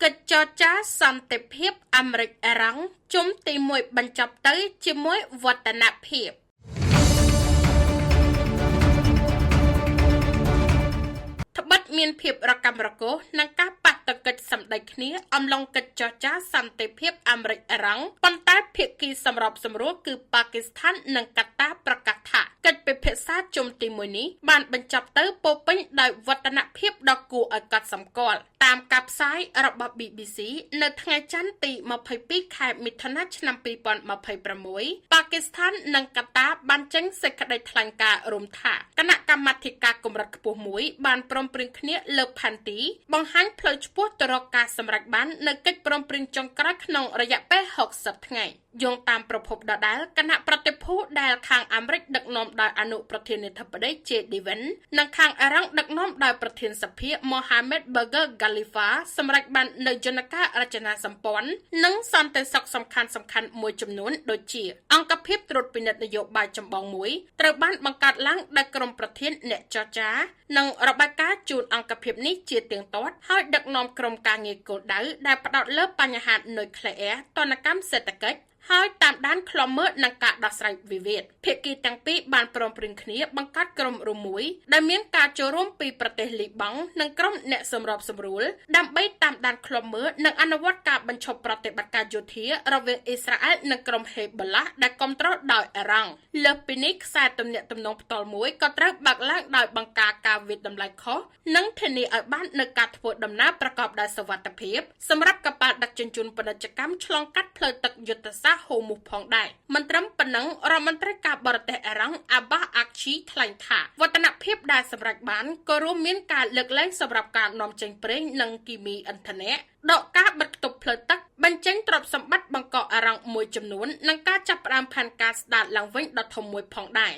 កិច្ចចរចាសន្តិភាពអាមេរិកអ៊ីរ៉ង់ជុំទី1បញ្ចប់ទៅជាមួយវឌ្ឍនភាព ត្បិតមានភាពរកាំរកូសនិងការប៉ះទង្គិចសម្ដីគ្នាអំឡុងកិច្ចចរចាសន្តិភាពអាមេរិកអ៊ីរ៉ង់ប៉ុន្តែភាគីសម្របសម្រួលគឺប៉ាគីស្ថាននិងកាតាប្រកាសថាកិច្ចពិភាក្សាជុំទី1នេះបានបញ្ចប់ទៅពោពេញដោយវឌ្ឍនភាពដ៏គួរឲ្យកត់សម្គាល់តាមការផ្សាយរបស់ BBC នៅថ្ងៃច័ន្ទទី22ខែមិថុនាឆ្នាំ2026ប៉ាគីស្ថាននិងកាតាបានចេញសេចក្តីថ្លែងការណ៍រួមថាគណៈកម្មាធិការកម្រិតខ្ពស់មួយបានព្រមព្រៀងគ្នាលើផែនទីបង្ហាញផ្លូវឆ្ពោះទៅរកការសម្រេចបាននូវកិច្ចព្រមព្រៀងចុងក្រោយក្នុងរយៈពេល60ថ្ងៃយោងតាមប្រភពដដែលគណៈប្រតិភូដែលខាងអាមេរិកដឹកនាំដោយអនុប្រធានាធិបតី J D Vance និងខាងអ៊ីរ៉ង់ដឹកនាំដោយប្រធានសភា Mohammad Bagher Ghalibaf សម្រេចបាននូវយន្តការរចនាសម្ព័ន្ធនិងសន្តិសុខសំខាន់ៗមួយចំនួនដូចជាអង្គភាពត្រួតពិនិត្យនយោបាយចម្បងមួយត្រូវបានបង្កើតឡើងដោយក្រុមប្រធានអ្នកចរចានិងរបាយការណ៍ជូនអង្គភាពនេះជាទៀងទាត់ហើយដឹកនាំក្រុមការងារគោលដៅដែលផ្ដោតលើបញ្ហានុយក្លេអ៊ែរទណ្ឌកម្មសេដ្ឋកិច្ចហើយតាមដានឃ្លាំមើលនិងការដោះស្រាយវិវាទភាគីទាំងពីរបានព្រមព្រៀងគ្នាបង្កើតក្រុមរួមមួយដែលមានការចូលរួមពីប្រទេសលីបង់និងក្រុមអ្នកសម្របសម្រួលដើម្បីតាមដានឃ្លាំមើលនិងអនុវត្តការបញ្ឈប់ប្រតិបត្តិការយោធារវាងអ៊ីស្រាអែលនិងក្រុមហេបូឡាដែលគ្រប់គ្រងដោយអ៊ីរ៉ង់លើសពីនេះខ្សែទំនាក់ទំនងផ្ទាល់មួយក៏ត្រូវបើកឡើងដោយបង្ការការវាយតម្លៃខុសនិងធានាឲ្យបាននូវការធ្វើដំណើរប្រកបដោយសុវត្ថិភាពសម្រាប់កប៉ាល់ដឹកជញ្ជូនពាណិជ្ជកម្មឆ្លងកាត់ផ្លូវទឹកយុទ្ធសាស្ត្រហូមូសផងដែរមិនត្រឹមប៉ុណ្ណឹងរដ្ឋមន្ត្រីការបរទេសអ៊ីរ៉ង់អាបាសអាក់ឈីថ្លែងថាវឌ្ឍនភាពដែលសម្រេចបានក៏រួមមានការលើកលែងសម្រាប់ការនាំចេញប្រេងនិងគីមីឥន្ធនៈដកការបិទខ្ទប់ផ្លូវទឹកបញ្ចេញទ្រព្យសម្បត្តិបង្កកអ៊ីរ៉ង់មួយចំនួននិងការចាប់ផ្ដើមផែនការស្ដារឡើងវិញដ៏ធំមួយផងដែរ។